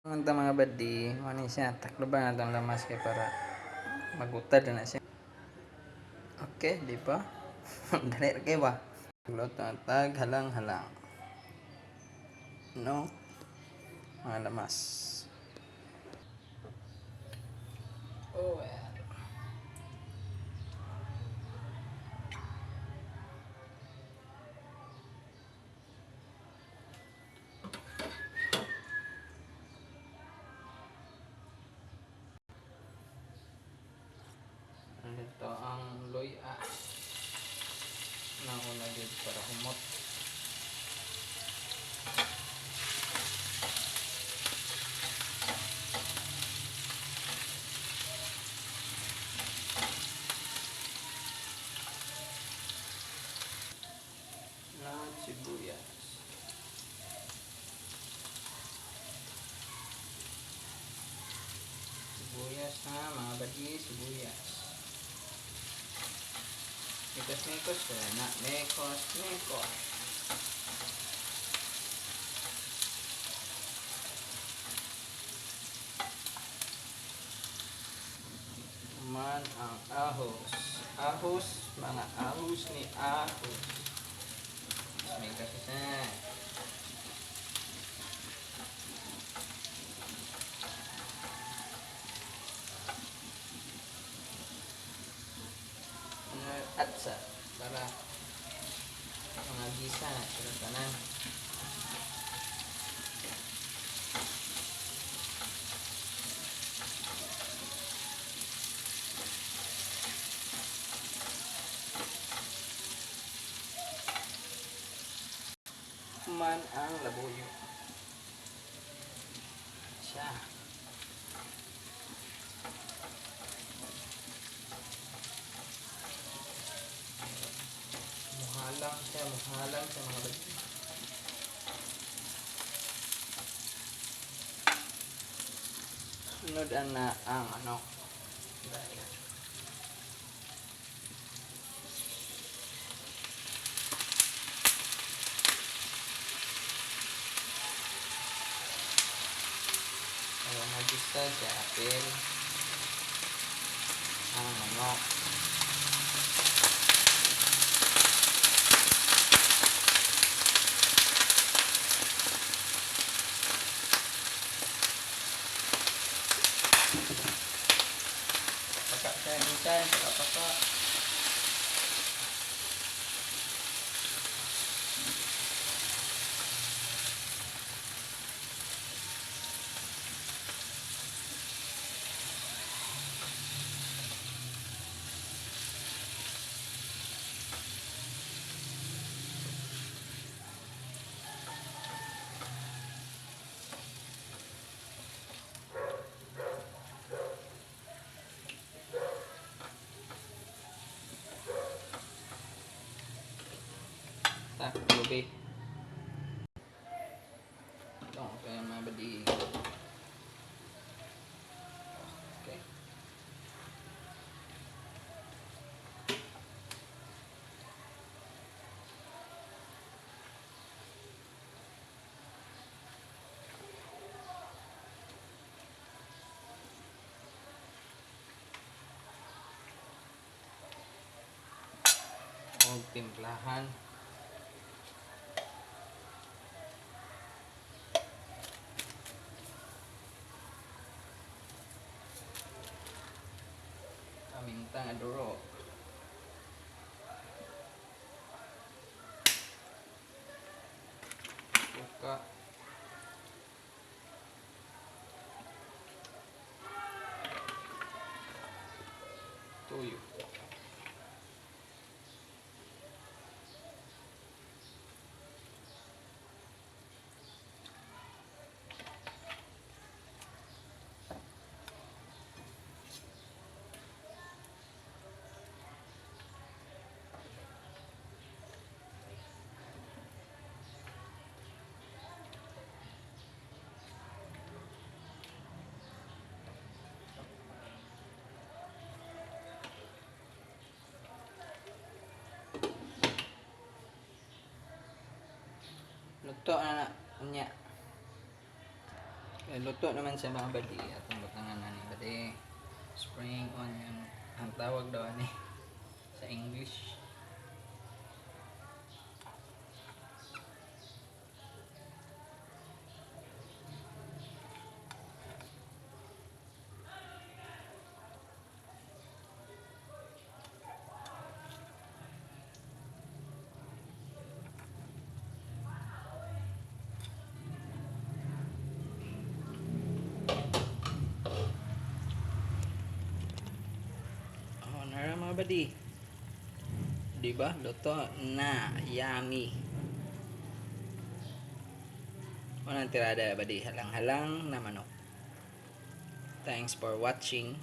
Ang mga buddy, mo ni siya, takloban na itong lamas kay para magutad na siya. Okay, di ba? Dali ra kay ba? Luto na tag halang-halang. No? Mga lamas. Oh, well. Ito ang luya. Nauna gyud para humot. Lahat sibuyas. Sibuyas ha, mga badi, sibuyas. Mekos, mekos, wala na. Mekos, mekos. Man ang ahos. Ahos, mga ahos ni ahos. Mekos na. Atsa para mga gisa na sila tanan. Man ang labuyo. Siya. Muhalang siya, muhalang sa mga badi. Sunod ang na ang ano. Dahil. Kaya magisa siya apel ang manok. Paka siya minsan, paka-paka. Ta, lubi. Ito, okay mga badi. Okay. Og timplahan. Paminta nga duro. Buka. Tuyo. Luto na na niya. Kay luto naman siya, mga buddy. Atong butangan na ni, buddy. Spring onion. Ang tawag daw ani sa English. Oh, nara, mga buddy. Di ba? Luto na. Yummy. Unang tirada, buddy. Halang-halang na manok. Thanks for watching.